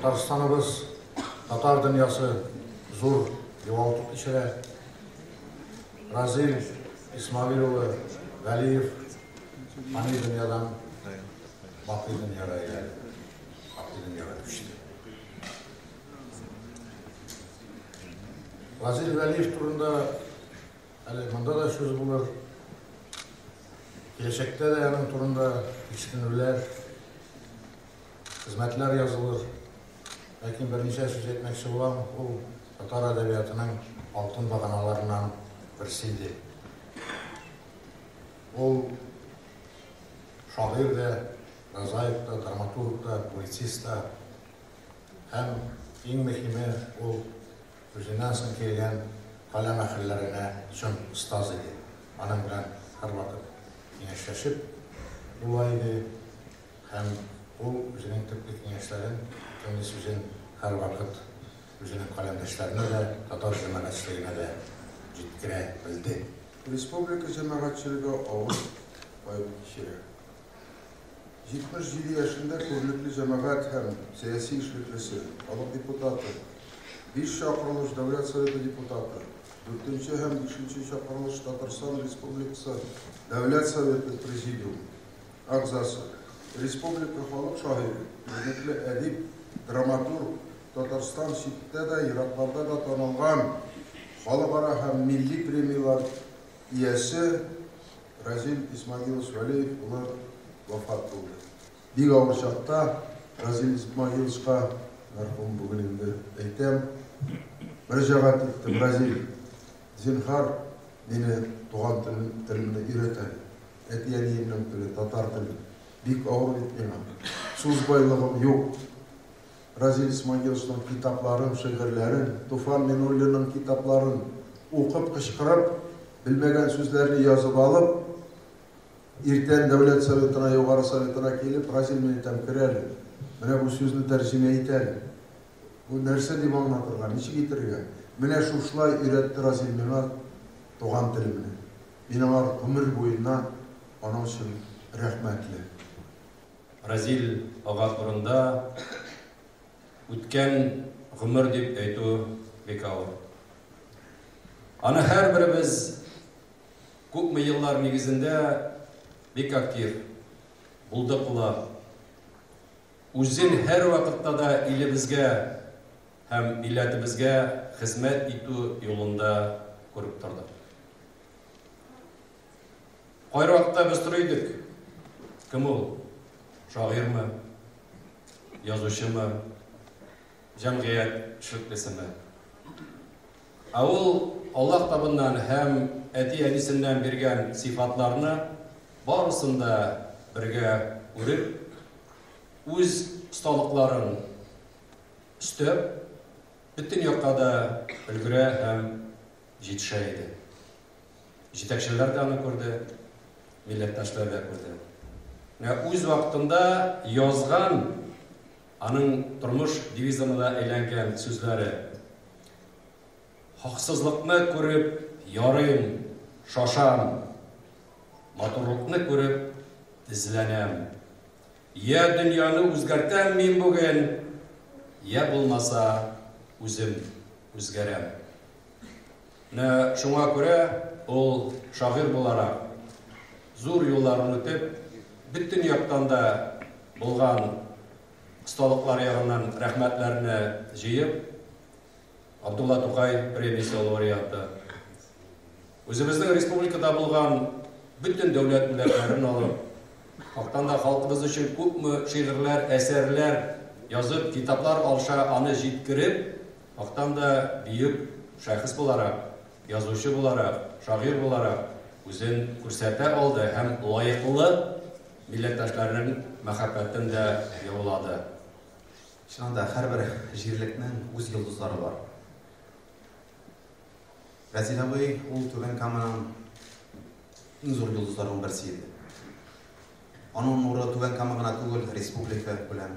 Татарстаныбыз, татар дөньясы зур югалту кичерә. Разил Исмагил улы Галиев фани дөньядан бакый дөньяга әйләнде, бакый дөньяга күчте. Разил Галиев турында әле монда да сүз булыр. Киләчәктә дә аның турында тикшеренүләр, хезмәтләр язылыр. Ләкин берничә сүз әйтмәкче булам, ул татар әдәбиятының алтын баганаларыннан берсе иде. Ул шагыйрь дә, прозаик та, драматург та, публицист та һәм иң мөһиме, ул үзеннән соң килгән каләм әһелләренә чын остаз иде. Аның белән һәрвакыт киңәшләшеп була иде һәм ул үзенең төпле киңәшләрен, үтемле сүзен һәрвакыт үзенең каләмдәшләренә дә, татар җәмәгатьчелегенә дә җиткерә белде. Республика җәмәгатьчелеге авыр кайгы кичерә. 77 яшендә күренекле җәмәгать һәм сәяси эшлеклесе, халык депутаты, биш чакырылыш Дәүләт Советы депутаты, дүртенче һәм бишенче чакырылыш Татарстан Республикасы Дәүләт Советы Президиумы әгъзасы, республика халык шагыйре, күренекле әдип, драматург, Татарстан читтә дә, еракларда да танылган халыкара һәм милли премияләр иясе Разил Исмагилович Вәлиев улы вафат булды. Бик авыр чакта Разил Исмагиловичка, мәрхүм бүген инде әйтәм, мөрәҗәгать иттем, Разил, зинһар, мине туган телемне өйрәт әле. Әти-әниемнең теле, татар теле. Бик авыр бит миңа. Сүз байлыгым юк. Разил Исмагиловичның китапларын, шигырьләрен, Туфан Минуллинның китапларын укып, кычкырып, белмәгән сүзләрне язып алып, иртән Дәүләт Советына, Югары Советына килеп, Разил, мин әйтәм, кер әле, менә бу сүзне тәрҗемә ит әле. Бу нәрсә дип аңлатырга, ничек итергә? Менә шушылай өйрәтте Разил миңа туган телемне. Мин аңар гомер буена аның өчен рәхмәтле. Разил ага турында үткән гомер дип әйтү бик авыр. Аны һәрберебез күпме еллар нигезендә бик актив, булдыклы, үзен һәрвакытта да илебезгә һәм милләтебезгә хезмәт итү юлында күреп тордык. Кайвакытта без тора идек. Кем ул? Шагыйрьме? Язучымы? Җәмгыять эшлеклесеме? Ә ул Аллаһ табыннан һәм әти-әнисеннән биргән сыйфатларны барысын да бергә үреп, үз осталыкларын өстәп, бөтен якка да өлгерә һәм җитешә иде. Җитәкчеләр дә аны күрде, милләттәшләр дә күрде. Менә үз вакытында язган аның тормыш девизына да әйләнгән сүзләре. Хаксызлыкны күреп ярыйм, шашам, матурлыкны күреп тезләнәм. Я дөньяны үзгәртәм мин бүген, я булмаса үзем үзгәрәм. Менә шуңа күрә ул шагыйрь буларак зур юлларын үтеп, бөтен яктан да булган осталыклар ягыннан рәхмәтләрне җыеп, Абдулла Тукай премиясе лауреаты. Үзебезнең республикада булган бөтен дәүләт бүләкләрен алып, хактан да халкыбыз өчен күпме шигырьләр, әсәрләр язып, китаплар алша аны җиткереп, Хактан да бөек шәхес буларак, язучы буларак, шагыйрь буларак үзен күрсәтә алды һәм лаеклы милләттәшләренең мәхәббәтен дә яулады. Чыннан да, һәрбер җирлекнең үз йолдызлары бар. Рәзил абый ул Түбән Каманың иң зур йолдызларының берсе иде. Аның нуры Түбән Кама гына түгел, республика күләм,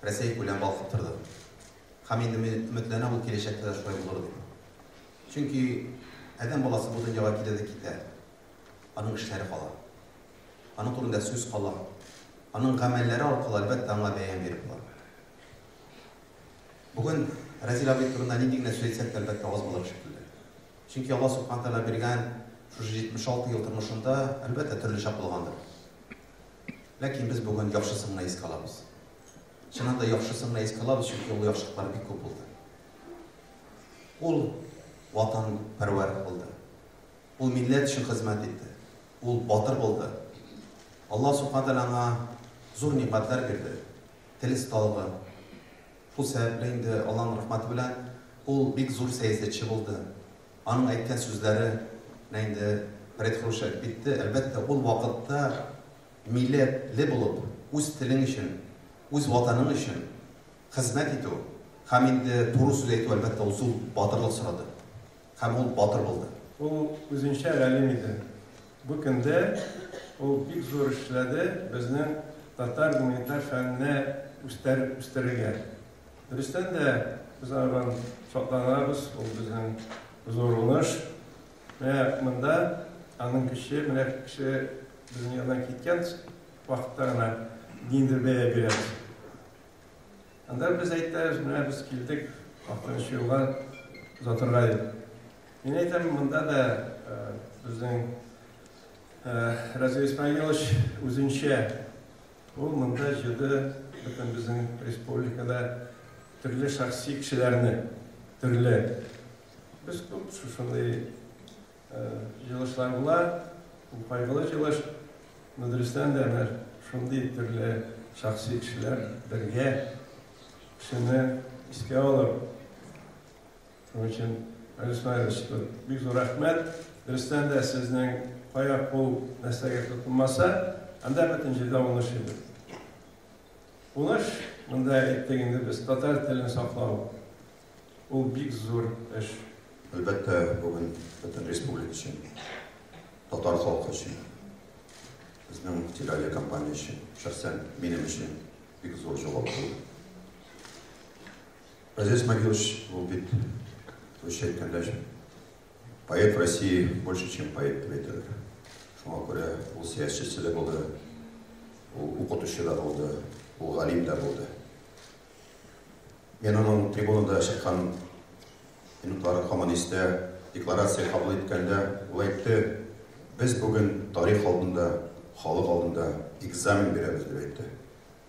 Рәсәй күләм балкып торды. Һәм инде мин өметләнәм, ул киләчәктә дә шулай булыр дип. Чөнки адәм баласы бу дөньяга килә дә китә. Аның эшләре кала. Аның турында сүз кала. Аның гамәлләре аркылы, әлбәттә, аңа бәян биреп була. Бүген Разил абый турында нинди генә сүз әйтсәк тә, әлбәттә, аз булыр шикелле. Чөнки Алла Субхана Тәгалә биргән шушы 76 ел тормышында, әлбәттә, төрле чак булгандыр. Ләкин без бүген яхшысын гына искә алабыз. Чыннан да яхшысын гына искә алабыз, чөнки ул яхшылыклар бик күп булды. Ул ватанпәрвәр булды. Ул милләт өчен хезмәт итте. Ул батыр булды. Алла Субхана Тәгалә аңа зур нигъмәтләр бирде. Тел осталыгы. Шул сәбәпле инде Алланың рәхмәте белән ул бик зур сәясәтче булды. Аның әйткән сүзләре, менә инде Фәрит Хәлүш әйтеп китте, әлбәттә, ул вакытта милләтле булып, үз телең өчен, үз ватаның өчен хезмәт итү һәм инде туры сүз әйтү, әлбәттә, ул зур батырлык сорады. Һәм ул батыр булды. Ул үзенчә галим иде. Бу көндә ул бик зур эшләде безнең татар гуманитар фәненә үстерергә. Дөрестән дә, без анардан шатланабыз, ул безнең зур уңыш. Менә монда аның көче, менә кеше безнең яннан киткән вакытта гына ниндидер бәя бирәбез. Анда без әйтәбез, менә без килдек алтынчы юлга озатырга дип. Мин әйтәм, монда да безнең Разил Исмагилович үзенчә, ул монда җыйды бөтен безнең республикада төрле шәхси кешеләрне, төрле. Без күп шушындый җыелышлар була, ул кайгылы җыелыш, но дөрестән дә менә шундый төрле шәхси кешеләр бергә кешене искә алып, шуның өчен, Разил Исмаилович, бик зур рәхмәт. Дөрестән дә сезнең кая кул нәрсәгә тотынмаса, анда бөтен җирдә уңыш иде. Уңыш, монда әйттек инде без, татар телен саклау, ул бик зур эш. Әлбәттә, бүген бөтен республика өчен, татар халкы өчен, безнең телерадиокомпания өчен, шәхсән минем өчен бик зур җаваплылык. Разил Исмагилович, ул бит, русча әйткәндә, поэт в России больше, чем поэт дип әйтәләр. Шуңа күрә ул сәясәтче дә булды, ул укытучы да булды, ул галим дә булды. Мин аның трибунада чыккан минутлары һаман истә, декларация кабул иткәндә ул әйтте, без бүген тарих алдында, халык алдында экзамен бирәбез дип әйтте.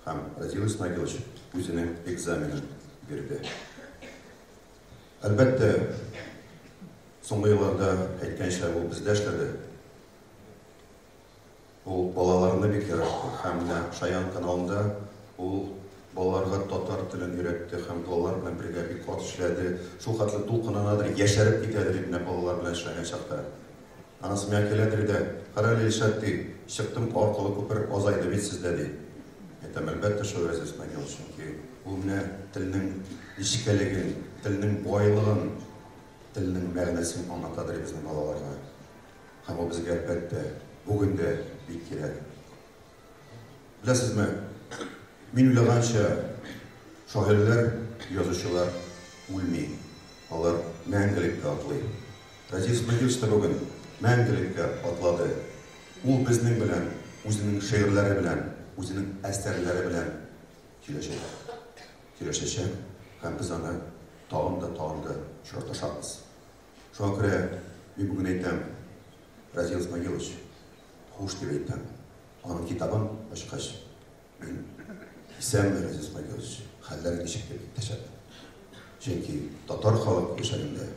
Һәм Разил Исмагилович үзенең экзаменын бирде. Әлбәттә, соңгы елларда әйткәнчә, ул бездә эшләде. Ул балаларны бик яратты һәм менә Шаян каналында ул балаларга татар телен өйрәтте һәм балалар белән бергә бик каты эшләде. Шул хәтле дулкынланадыр, яшәреп китәдер иде менә балалар белән эшләгән чакта. Анасы миңа киләдер дә, Карале, Илшат, ди, чыктым аркылы күпер азайды бит сездә, ди. Әйтәм, әлбәттә шул, Разил Исмагилович, чөнки ул менә телнең нечкәлеген, телнең байлыгын, телнең мәгънәсен аңлатадыр безнең балаларга. Һәм ул безгә, әлбәттә, бүген дә бик кирәк. Беләсезме, мин уйлаганча, шагыйрьләр, язучылар үлми, алар мәңгелеккә атлый. Разил Исмагилович та бүген мәңгелеккә атлады. Ул безнең белән, үзенең шигырьләре белән, үзенең әсәрләре белән сөйләшә. Сөйләшәчәк һәм без аны тагын да тагын да очраташабыз. Шуңа күрә мин бүген әйтәм, Разил Исмагилович, хуш дип әйтәм. Аның китабын ачкач, мин исәнме, Разил Исмагилович, хәлләр ничек дип әйтәчәкмен. Чөнки татар халык яшәгәндә,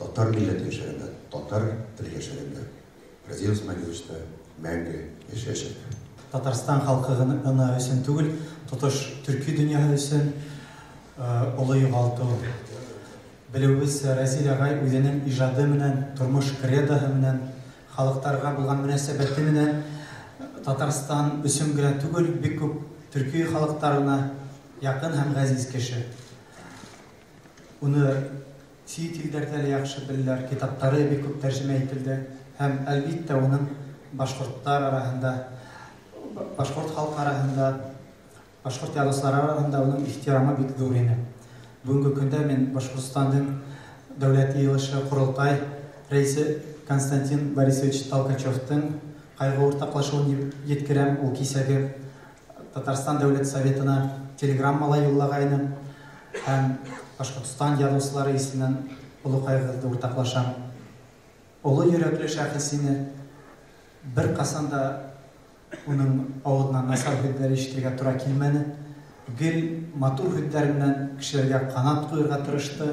татар милләте яшәгәндә, татар теле яшәгәндә, Разил Исмагилович та мәңге яшәячәк. Татарстан халкы гына өчен түгел, тотыш төрки дөньясы өчен олы югалту. Белүебезчә, Разил агай үзенең иҗады менән, тормыш кредоһы менән, халыктарга булган мөнәсәбәте менән Татарстан өчен генә түгел, бик күп төрки халыктарына якын һәм газиз кеше. Уны чит илләрдә дә яхшы беләләр, китаплары бик күп тәрҗемә ителде һәм, әлбиттә, уның башкортлар арасында, башкорт халкы арасында, башкорт язучылары арасында уның ихтирамы бик зур иде. Бүгенге көндә мин Башкортстанның Дәүләт йыелышы Корылтай рәисе Константин Борисович Толкачевтың кайгы уртаклашуын еткерәм. Ул кисәге Татарстан Дәүләт Советына телеграммала юллагайны. һәм Башкортстан язучылары исеменнән олы кайгыбызны уртаклашам. Олы йөрәкле шәхес ине. Беркасан да уның авызыннан начар һүзләр ишетергә тура килмәне. Гел матур һүзләр белән кешеләргә канат куерга тырышты.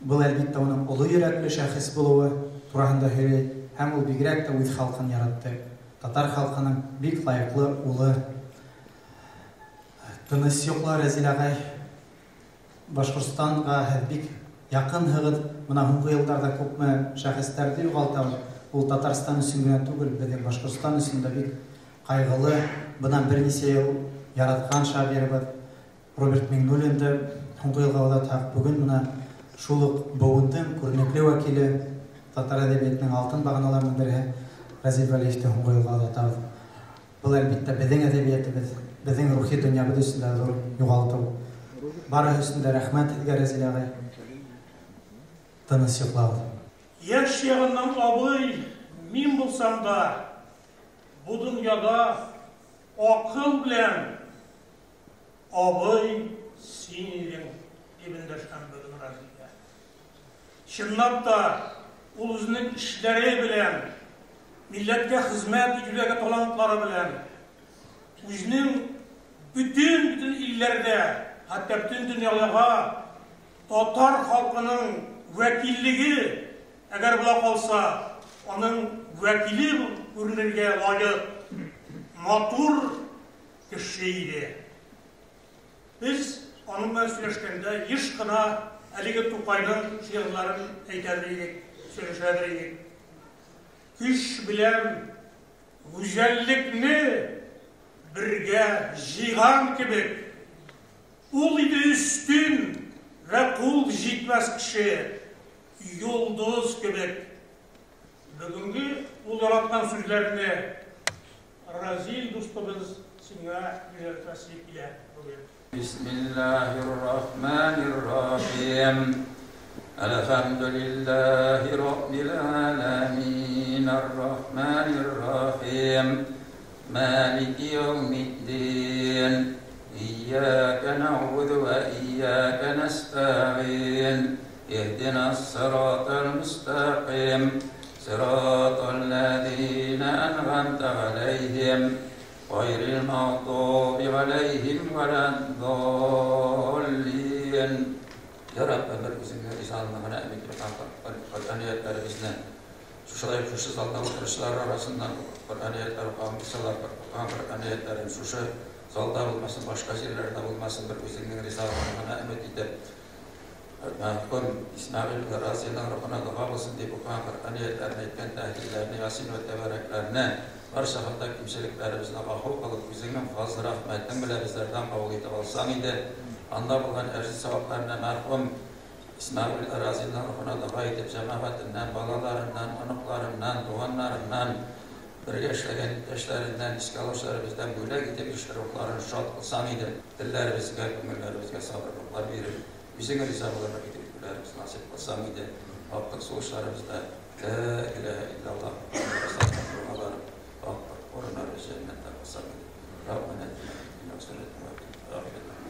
Был, әлбиттә, уның олы йөрәкле шәхес булуы тураһында һөйли, һәм ул бигрәк тә үз халкын яратты. Татар халкының бик лаеклы улы. Тыныч йокла, Рәзил агай. Башкортстанга һеҙ бик яҡынһығыҙ. Бына һуңғы йылдарҙа күпме шәхестәрҙе юғалтабыҙ. Ул Татарстан өсөн генә түгел, беҙҙең Башҡортостан өсөн дә бик ҡайғылы. Бынан бер нисә йыл яратҡан шағирыбыҙ Роберт Миңнуллинды һуңғы йылға оҙатһаҡ, бөгөн бына шул уҡ быуындың күренекле вәкиле, татар әҙәбиәтенең алтын бағаналарының береһе Рәзил Вәлиевте һуңғы йылға оҙатабыҙ. Был, әлбиттә, беҙҙең әҙәбиәтебеҙ, беҙҙең рухи донъябыҙ өсөн дә ҙур юғалтыу. Барыһы өсөн дә рәхмәт һеҙгә, Рәзил ағай. Тыныс йоҡлағыҙ. Яшь ягыннан абый мин булсам да, бу дөньяда акыл белән абый син идең, дип эндәшкән бүген Разилгә. Чынлап та, ул үзенең эшләре белән, милләткә хезмәт итүдәге талантлары белән, үзенең бөтен-бөтен илләрдә, хәтта бөтен дөньяга татар халкының вәкиллеге, әгәр була калса, аның вәкиле күренергә лаек матур кеше иде. Без аның белән сөйләшкәндә еш кына әлеге Тукайның шигырьләрен әйтәдер идек, сөйләшәдер идек. Көч белән гүзәллекне бергә җыйган кебек, ул иде өстен вә кул җитмәс кеше, йолдыз кебек. Бүгенге ул яраткан сүзләрне Разил дустыбыз сиңа өйрәтәсе килә бүген. Бисмиллаһир-рахманир-рахим. Әлхәмдүлиллаһи раббил аламин, ар-рахманир-рахим. Малики яумиддин. Iyyaка na'budu ve iyyaka nasta'in. İhdinas sıratal müstakim. Sıratal lezine en'amte aleyhim. Gayril mağdubi aleyhim veleddallin. Ya Rabbim, bir үзеңне ризалыгына өмет Коръән аятларыбызны шушылай шушы залда утыручылар арасыннан Коръән аятлары укыган булсалар, укыган Коръән аятларын шушы залда булмасын, башка җирләрдә булмасын, бер үзеңнең ризалыгына өмет итеп, мәрхүм Исмәгыйль Разиның рухына дога булсын дип укыган Коръән аятларын, әйткән тәһлилләрне, Ясин вә Тәбәрәкләрне, барча хата кимчелекләребезне гафу кылып, үзеңнең фазл рәхмәтең белән безләрдән кабул итеп алсаң иде. Анда булган әҗер савапларны мәрхүм Исмәгыйль Разиның рухына дога итеп, җәмәгатеннән, балаларыннан, оныкларыннан, туганнарыннан, бергә эшләгән иптәшләреннән, искә алучыларыбыздан бүләк итеп, рухларын шат кылсаң иде. Телләребезгә, күңелләребезгә сабырлыклар биреп, үзеңә риза булырлык итеп итүләребез насыйп кылсаң иде. Актык сулышларыбызда Ла илаһа иллаллаһ актык урыннары җәннәттә кылсаң иде. Раббана атина фид дөнья хәсәнәтән ва фил ахирати.